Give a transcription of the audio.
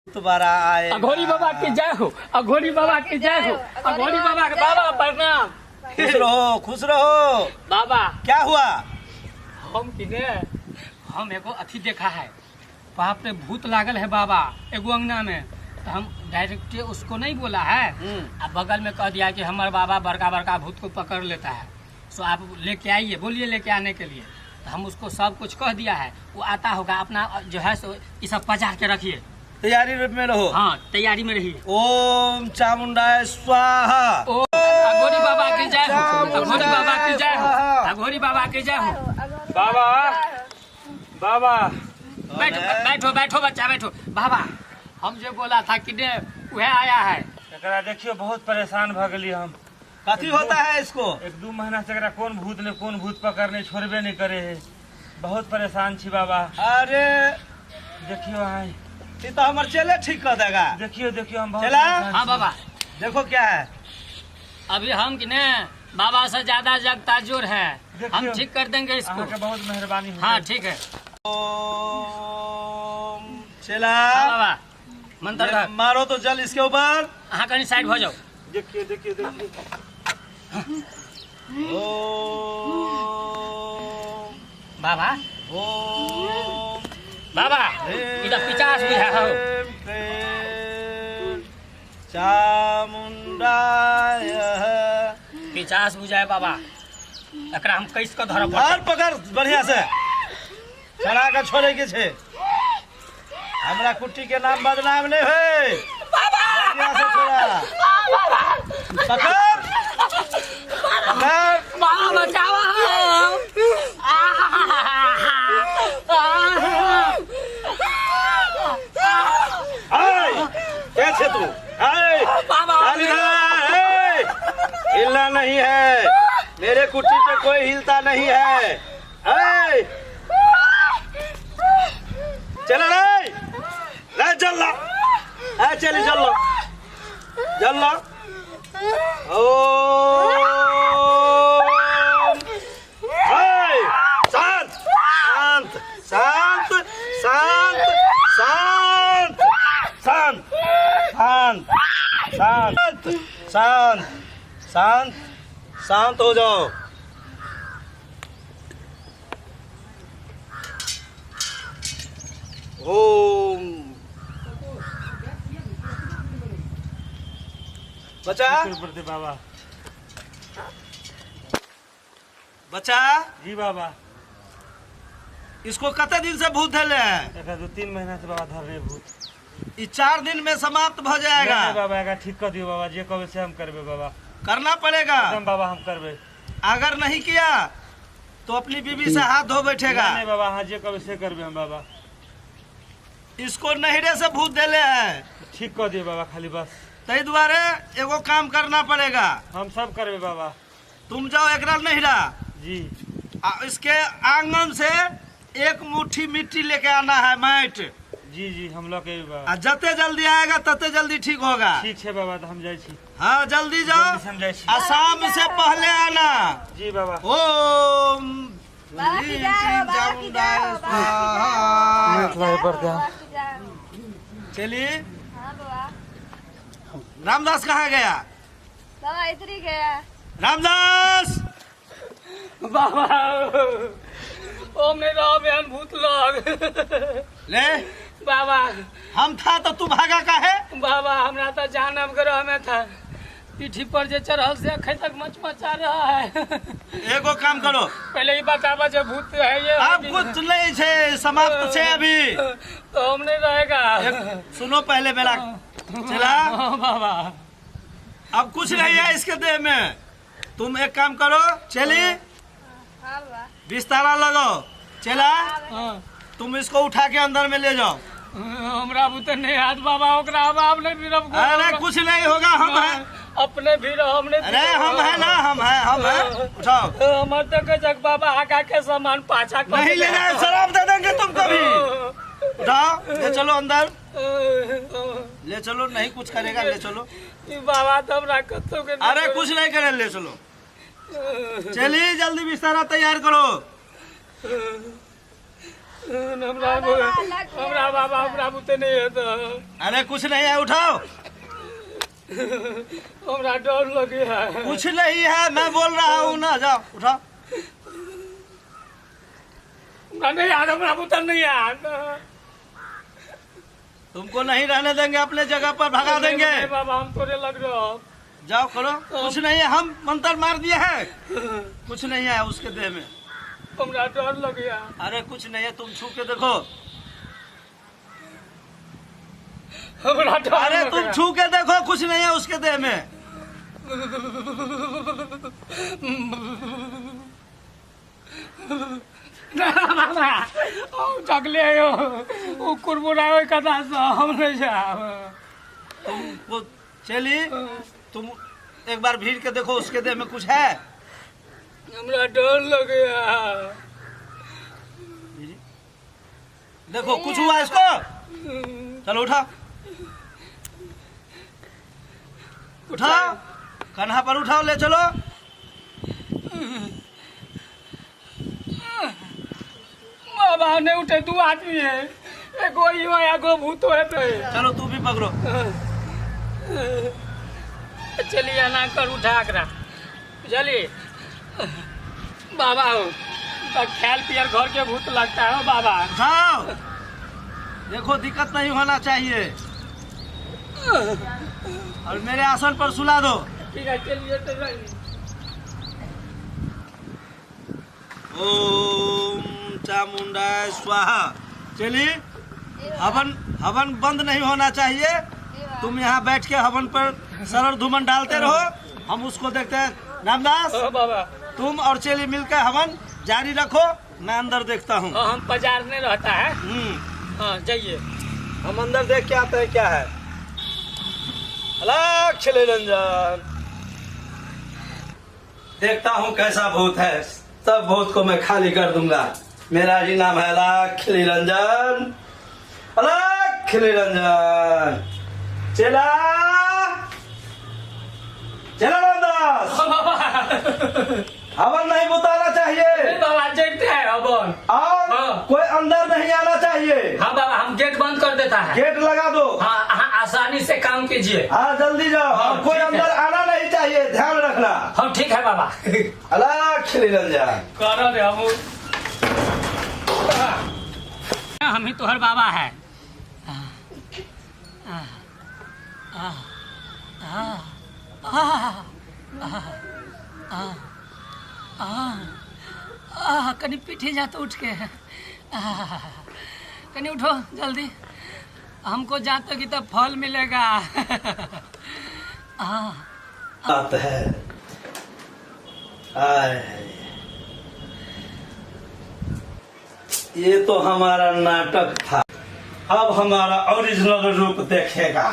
दोबारा आए। अघोरी बाबा के जय हो, अघोरी बाबा के जय हो, अघोरी बाबा के। बाबा प्रणाम। खुश रहो, खुश रहो। बाबा क्या हुआ? हम किने हम एगो अथी देखा है, बाप रे भूत लागल है बाबा एगो अंगना में। तो हम डायरेक्ट उसको नहीं बोला है, आ बगल में कह दिया कि हमारे बाबा बड़का बड़का भूत को पकड़ लेता है, सो आप लेके आइए, बोलिए लेके आने के लिए। तो हम उसको सब कुछ कह दिया है, वो आता होगा अपना जो है सो ये सब पचा के रखिए, तैयारी में रहो। हाँ तैयारी में रहिए। ओम चामुंडाय स्वाहा। ओम अघोरी बाबा की जय हो, अघोरी बाबा की जय हो, अघोरी बाबा की जय हो। बाबा बाबा बैठो बैठो बैठो बच्चा बैठो। बाबा हम जो बोला था कि ने वह आया है। एकरा देखियो बहुत परेशान भ गेली हम। कथी होता है इसको? एक दू महीना से एकरा कौन भूत ने कौन भूत पकड़ने छोड़बे नहीं करे है, बहुत परेशान छी बाबा। अरे देखियो आए ये तो हमारे चेले ठीक कर देगा। देखियो देखियो हम बहुत। चला? हाँ बाबा देखो क्या है। अभी हम कि ने बाबा से ज्यादा जगता जोर है, हम ठीक कर देंगे इसको। बहुत मेहरबानी। हाँ ठीक है। ओम चला। हाँ बाबा मंत्र मारो तो जल इसके ऊपर। हाँ कहीं साइड हो जाओ। देखिए देखिए देखिए। ओम बाबा ओम बाबा इधर पिचास भी है। चामुंडाय पिचास बुझाए बाबा, एकरा हम कैस के धरब। और पकड़ बढ़िया से, चढ़ा के छोड़े के छे। हमरा कुट्टी के नाम बदनाम नहीं है। बाबा बढ़िया से छोड़ा, पकड़ पकड़। बाबा बचाओ। कैसे तू? आए हिलना नहीं है, मेरे कुट्टी पे कोई हिलता नहीं है। आए चला रे, रे चल ला, ए चली चल लो, चल लो। ओम शांत शांत शांत शांत शांत शांत शांत शांत शांत शांत शांत हो जाओ। ओम बच्चा बाबा बच्चा जी बाबा। इसको कते दिन से भूत धरले है? 2-3 महीना से बाबा धर रहे भूत। ये 4 दिन में समाप्त हो जाएगा। बाबा एकरा ठीक कर दियो बाबा, जे कहबे से हम करबे बाबा। करना पड़ेगा एकदम बाबा, हम करबे। अगर नहीं किया तो अपनी बीवी से हाथ धो बैठेगा। नहीं बाबा, हाँ जे कहबे से करबे हम बाबा। इसको नहरे से भूत देले है, ठीक कर दियो बाबा खाली बस। तही दुआरे एगो काम करना पड़ेगा। हम सब करबे बाबा। तुम जाओ एकरा नहरा जी, इसके आंगन से 1 मुट्ठी मिट्टी लेके आना है, माइट। जी जी हम लोग के बाबा। जते जल्दी आएगा तते जल्दी ठीक होगा। ठीक है बाबा, तो हम जाई छी। हाँ जल्दी जाओ, हम जाई छी। शाम से पहले आना। जी बाबा। ओम बाबा की जय हो, बाबा की जय हो, बाबा की जय हो। चलिए। हाँ बाबा। रामदास कहाँ गया? बाबा इधर ही गया। रामदास बाबा ओ मेरा बहन भूत लग ले बाबा। हम था तो तू भागा काहे? बाबा हमरा तो जानब ग्रह में था, पीठी पर जे चढ़ल से अखन तक मचमचा रहा है। एगो काम करो, पहले ही बताबा जो भूत है ये। अब कुछ नहीं छे, समाप्त छे अभी तो हम नहीं रहेगा। सुनो पहले मेरा चला। बाबा अब कुछ नहीं है इसके देह में। तुम एक काम करो, चली बिस्तारा लगाओ, चला तुम इसको उठा के अंदर में ले जाओ। हमरा बुते नहीं हाथ बाबा, ओकरा हम नहीं भी। अरे कुछ नहीं होगा, हम हैं अपने भी हमने। अरे हम है ना, हम है, हम है, उठाओ। हमर तो के बाबा आगा के सामान पाछा नहीं लेना है, शराब दे देंगे तुम कभी। उठाओ ले चलो अंदर ले चलो, नहीं कुछ करेगा ले चलो बाबा। तो हमरा कत्तो के अरे कुछ नहीं करे, ले चलो। चलिए जल्दी बिस्तारा तैयार करो। हमरा हमरा बाबा हमरा बुते नहीं हेतै। अरे कुछ नहीं है, उठाओ। हमरा डर लगे है। कुछ नहीं है, मैं बोल रहा हूँ ना, जाओ उठाओ। हमरा नहीं याद, हमरा बुते नहीं याद। तुमको नहीं रहने देंगे, अपने जगह पर भगा देंगे। नहीं बाबा, हम तोरे लग रहे हो। जाओ करो, कुछ नहीं है, हम मंत्र मार दिए हैं, कुछ नहीं है उसके देह में। हमरा डर लग गया। अरे कुछ नहीं है, तुम छू के देखो। हमरा डर अरे लग तुम गया। छू के देखो, कुछ नहीं है उसके देह में। ना बाबा, ओ जगले हो, ओ कुरमुरा ओइ कथा से हम नहीं जाब। तुम वो चली, तुम एक बार भीड़ के देखो उसके देह में कुछ है। हमरा डर लग गया। देखो कुछ हुआ इसको। चलो उठा उठाओ, कन्हा पर उठाओ, ले चलो। बाबा नहीं उठे, दू आदमी है, एगो ई हो एगो भूत है तो। चलो तू भी पकड़ो। चलिए ना कर उठा करा। चलिए बाबा हो तो ख्याल पियर घर के भूत लगता है हो बाबा। उठाओ, देखो दिक्कत नहीं होना चाहिए। और मेरे आसन पर सुला दो। ठीक है चलिए तो रही। ओम चामुंडा स्वाहा। चलिए, हवन हवन बंद नहीं होना चाहिए। तुम यहाँ बैठ के हवन पर सरल धुमन डालते रहो, हम उसको देखते हैं। रामदास ओ बाबा, तुम और चेली मिलकर हवन जारी रखो, मैं अंदर देखता हूँ। हाँ, हम बाजार में रहता है। हाँ जाइए, हम अंदर देख के आते हैं क्या है। अलग रंजन, देखता हूँ कैसा भूत है, सब भूत को मैं खाली कर दूंगा। मेरा ही नाम है अलख रंजन, अलख रंजन। चेला चेला रामदास, हवन नहीं बुताना चाहिए बाबा, जगते हैं हवन और हाँ। कोई अंदर नहीं आना चाहिए। हाँ बाबा, हम गेट बंद कर देता है। गेट लगा दो। हाँ हाँ, आसानी से काम कीजिए। हाँ जल्दी जाओ। हाँ, और कोई ठीक है। अंदर आना नहीं चाहिए, ध्यान रखना। हाँ ठीक है बाबा। अलग रंजन करो रे हम ही तोहर बाबा है। कनी पीठे जा तो उठ के, कनी उठो जल्दी, हमको जाते कि तब फल मिलेगा। बात है। आए, ये तो हमारा नाटक था, अब हमारा ओरिजिनल रूप देखेगा।